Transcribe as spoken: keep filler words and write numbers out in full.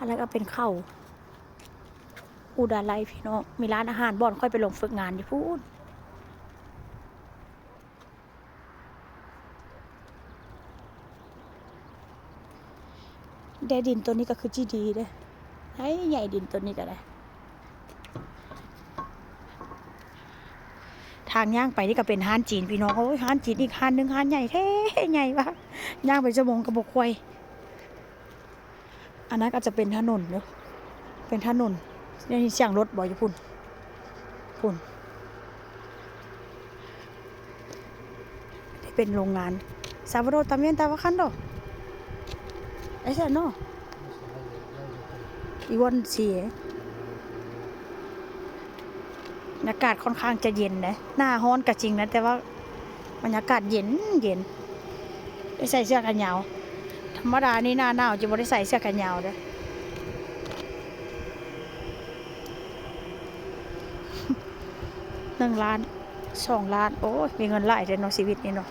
อันนั้นก็เป็นเขา อุดาไลพี่น้อง มีร้านอาหารบ่อนค่อยไปลงฝึกงานอยู่พู้น ได้ดินตัวนี้ก็คือจีดีเด้ ให้ใหญ่ดินตัวนี้ก็ได้ ทางย่างไปนี่ก็เป็นร้านจีนพี่น้อง โอ้ย ร้านจีนอีกร้านหนึ่ง ร้านใหญ่แท้ ใหญ่วะ ย่างไปชั่วโมงก็บ่ค่อย อันนั้นก็จะเป็นถนนเด้อ เป็นถนน ได้ยินเสียงรถบ่อยู่พู้น พู้น เป็นโรงงาน ซาบาโด ตาเมียน ตาบาคันโด ไอ้เสียเนาะ อีวอนเสีย บรรยากาศค่อนข้างจะเย็นนะ หน้าร้อนก็จริงนะ แต่ว่าบรรยากาศเย็นเย็น ได้ใส่เสื้อแขนยาว ธรรมดานี่หน้าหนาวจะบ่ได้ใส่เสื้อแขนยาวเด้อ หนึ่งล้าน สองล้าน โอ้ย มีเงินหลายแท้เนาะ ชีวิตนี้เนาะ